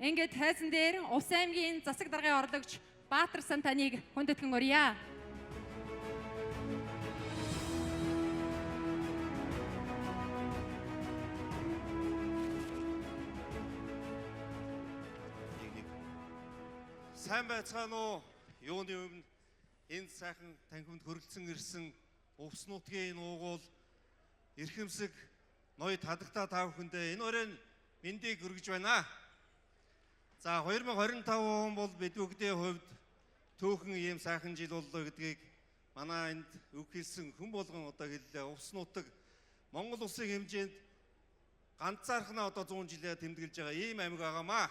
Ингээд хайзан дээр Увс аймгийн засаг даргын орлогч Баатарсан таныг хүндэтгэн урья. Нэг. Сайн байцгаана уу? Юуны өмнө энэ сайхан танхимд хөрөлдсөн ирсэн Увс нутгийн уугуул эрхэмсэг ноёд хадагта та бүхэндээ энэ өрөөнд мэндийг өргөж байна. За 2025 он бол бид бүгдийн хувьд төөхөн ийм сайхан жил боллоо гэдгийг манай энд үг хэлсэн хүн болгон одоо хэллээ. Увс нутаг Монгол улсын хэмжээнд ганцаархнаа одоо 100 жилээ тэмдэглэж байгаа ийм аймаг байгаамаа.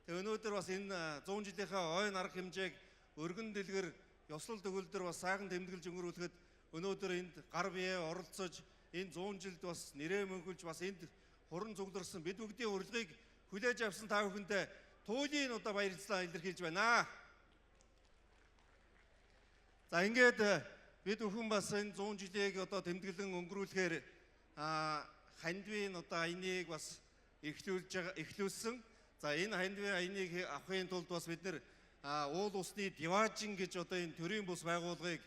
Тэгээ өнөөдөр бас энэ 100 жилийнхээ ойн арга хэмжээг өргөн дэлгэр ёслол төгөлдөр бас сайхан тэмдэглэж өнгөрүүлэхэд өнөөдөр энд гар бие оролцож энэ 100 жилд бас нэрээ мөнхөлж бас энд хуран цугларсан бид бүгдийн урилгыг хүлээж авсан та бүхэндээ туйлын одоо баярлалаа илэрхийлж байна. За ингээд бид бүхэн бас энэ 100 жилийг одоо тэмдэглэн өнгөрүүлэхээр хандвийн одоо аяныг бас эхлүүлж байгаа эхлүүлсэн. За энэ хандвийн аяныг авахын тулд бас бид нэр уул усны диваажин гэж одоо энэ төрийн бус байгууллагыг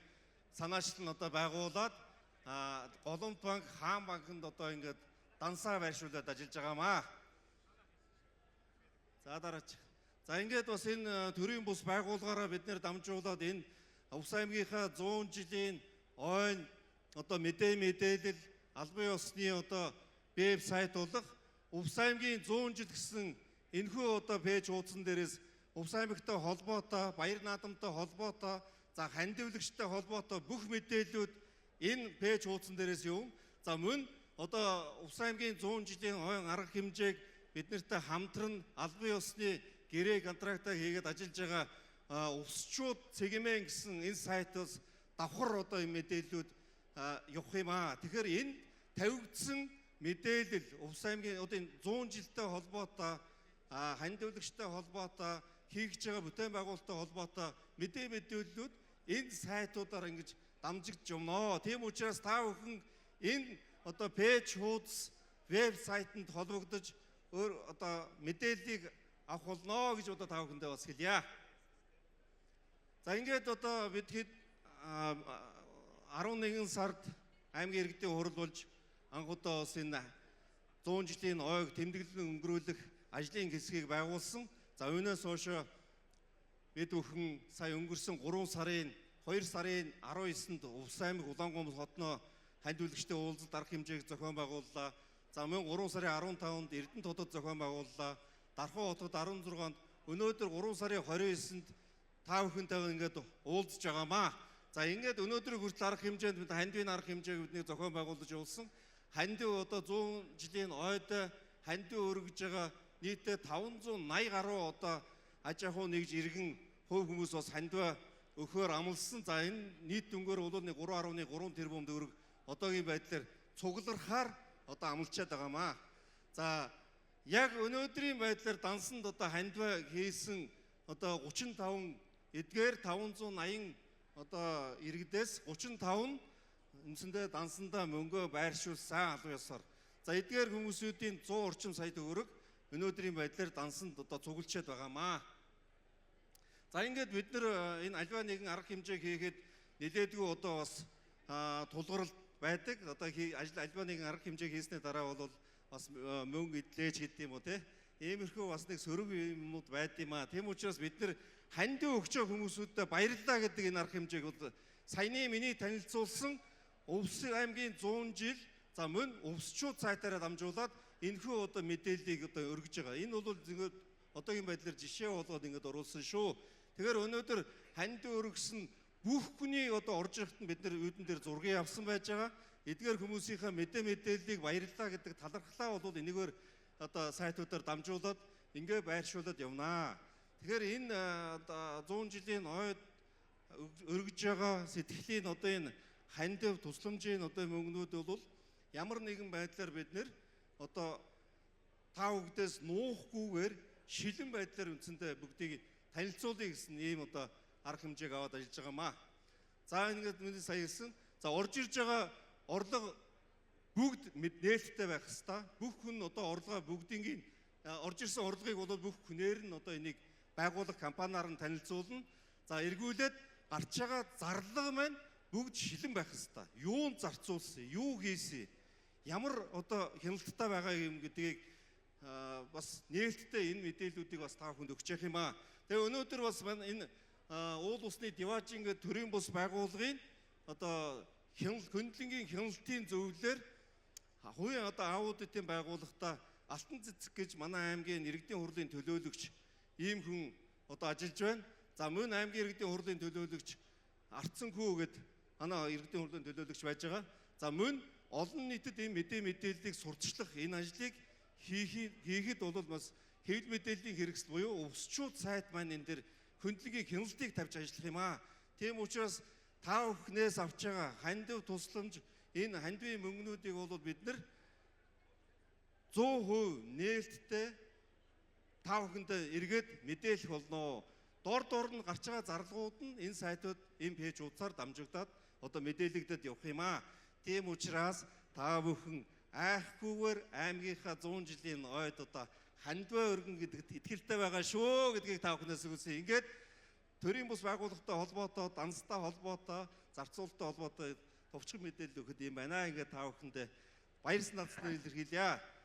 санаачлан одоо байгуулад Голомт банк, Хаан банкнд одоо ингээд дансаа байршуулад ажиллаж байгаамаа. За дараач. За ингээд бас энэ төрийн бус байгууллагаараа бид нэр дамжуулаад энэ Увс аймгийнхаа 100 жилийн ойн одоо мэдээлэл албан ёсны одоо веб сайт болох Увс аймгийн 100 жил гэсэн энэхүү одоо пэйж хуудсан дээрээс Увс аймагтай холбоотой, баяр наадамтай холбоотой, за хандивлагчтай холбоотой бүх мэдээллүүд энэ пэйж хуудсан дээрээс юм. За мөн одоо Увс аймгийн 100 жилийн ойн арга хэмжээг бид нартай хамтран албан ёсны гэрээ контрактаа хийгээд ажиллаж байгаа увсчууд цэгмэн гэсэн энэ сайтаас давхар одоо энэ мэдээллүүд явах юм аа. Тэгэхээр энэ тавигдсан мэдээлэл Увс аймгийн одоо энэ 100 жилтэй холбоотой, хандивлагчтай холбоотой, хийгж байгаа бүтээн байгуулалттай холбоотой мэдээллүүд энэ сайтуудаар ингэж дамжигдж юмноо. Тийм учраас та бүхэн энэ одоо пэйж хуудас веб сайтанд холбогдож өөр одоо мэдээллийг авах болно гэж одоо та бүхэндээ бас хэлье. За ингээд одоо бид хэд 11 сард аймгийн иргэдийн хурал болж анх удаа бас энэ 100 жилийн ойг тэмдэглэн өнгөрүүлэх ажлын хэсгийг байгуулсан. За үүнээс хойш бид бүхэн сая өнгөрсөн 3 сарын 2 сарын 19-нд Увс аймаг Улаангуйм хотноо хандивлагчтай уулзалт арга хэмжээг зохион байгууллаа. За мөн 3 сарын 15-нд Эрдэнэт хотод зохион байгууллаа. Дархан хотод 16-нд, өнөөдөр 3 сарын 29-нд та бүхэнтэйгээ ингээд уулзж байгаамаа. За ингээд өнөөдрийг хүртэл арга хэмжээнд бид хандивын арга хэмжээг бидний зохион байгуулж явуулсан. Хандив одоо 100 жилийн ойд хандив өргөж байгаа нийтдээ 580 гаруй одоо аж ахуй нэгж иргэн хувь хүмүүс бас хандиваа өгөхөөр амласан. За энэ нийт дүнгээр бол нэг 3.3 тэрбум төгрөг одоогийн байдлаар цуглархаар одоо амлчаад байгаамаа. За яг өнөөдрийн байдлаар дансанд одоо хандиваа хийсэн одоо 35 эдгээр 580 одоо иргэдээс 35 нь үндсэндээ дансандаа мөнгөө байршуулсан албан ёсоор. За эдгээр хүмүүсүүдийн 100 орчим сая төгрөг өнөөдрийн байдлаар дансанд одоо цуглчаад байгаамаа. За ингээд бид нар энэ альва нэгэн арга хэмжээ хийхэд нэлээдгүй одоо бас тулгаралт байдаг. Одоо ажил альва нэгэн арга хэмжээ хийсний дараа бол бас мөнгө идлээч гэдэг юм уу те. Иймэрхүү бас нэг сөрөг юмнууд байд юм аа. Тийм учраас бид нар хандив өгчөө хүмүүсүүдэд баярлалаа гэдэг энэ арга хэмжээг бол саяны миний танилцуулсан Увс аймгийн 100 жил за мөн увсчууд сайтаараа дамжуулаад энэхүү одоо мэдээллийг одоо өргөж байгаа. Энэ бол зүгээр одоогийн байдлаар жишээ болгоод ингэж оруулсан шүү. Тэгэхээр өнөөдөр хандив өргөсөн бүх хүний одоо орж ирэхэд нь бид нар үүдэн дээр зургийг авсан байж байгаа. Эдгээр хүмүүсийнхээ мэдээллийг баярлалаа гэдэг талархлаа бол энэгээр одоо сайтуудаар дамжуулаад ингээ байршуулад явнаа. Тэгэхээр энэ 100 жилийн ойд өргөж байгаа сэтгэлийн одоо энэ хандив тусламжийн одоо мөнгнүүд бол ямар нэгэн байдлаар бид нэр одоо та бүгдээс нуухгүйгээр шилэн байдлаар үндсэндээ бүгдийг танилцуулъя гэсэн ийм одоо арга хэмжээг аваад ажиллаж байгаамаа. За ингээд миний сая хэлсэн. За орж ирж байгаа орлого бүгд нээлттэй байх хэвээр. Бүх хүн одоо орлогоо бүгднийг Орж ирсэн орлогыг бол бүх хүнээр нь одоо энийг байгуулах компаниар нь танилцуулна. За, эргүүлээд гарч байгаа зарлага маань бүгд шилэн байх ёстой. Юунд зарцуулсан, юу хийсэн, ямар одоо хяналттай байгаа юм гэдгийг бас нээлттэй энэ мэдээллүүдийг бас та бүхэнд өгч явах юм аа. Тэгээ өнөөдөр бас энэ уул усны диваажин гэдэг төрийн бус байгууллагын одоо хяналт, хөндлөнгийн хяналтын зөвлөлөөр хувийн одоо аудитын байгууллагатаа Алтан цэцэг гэж манай аймгийн иргэдийн хурлын төлөөлөгч ийм хүн одоо ажиллаж байна. За, мөн аймгийн иргэдийн хурлын төлөөлөгч Арцсан хүү гэд манай иргэдийн хурлын төлөөлөгч байж байгаа. За, мөн олон нийтэд энэ мэдээллийг сурталчлах энэ ажлыг хийхэд бол бас хэвлэл мэдээллийн хэрэгсэл буюу увсчууд сайт маань энэ дээр хөндлөнгийн хяналтыг тавьж ажиллах юм аа. Тийм учраас та бүхнээс авч байгаа хандив тусламж, энэ хандивын мөнгнүүдийг бол бид нар 100% нээлттэй та бүхэндээ эргээд мэдээлэх болно. Дор дор нь гарч байгаа зарлагууд нь энэ сайтууд, энэ page утсаар дамжигдаад одоо мэдээлэгдэд явах юм аа. Тийм учраас та бүхэн айхгүйгээр аймгийнхаа 100 жилийн ойд одоо хандиваа өргөн гэдэгт итгэлтэй байгаа шүү гэдгийг та бүхнээс үгүйсэн. Ингээд төрийн бус байгууллагатай холбоотой, данстай холбоотой, зарцуулалттай холбоотой товчхон мэдээлэл өгөхөд юм байна. Ингээд та бүхэндээ баярсан наацнаар илэрхийлье.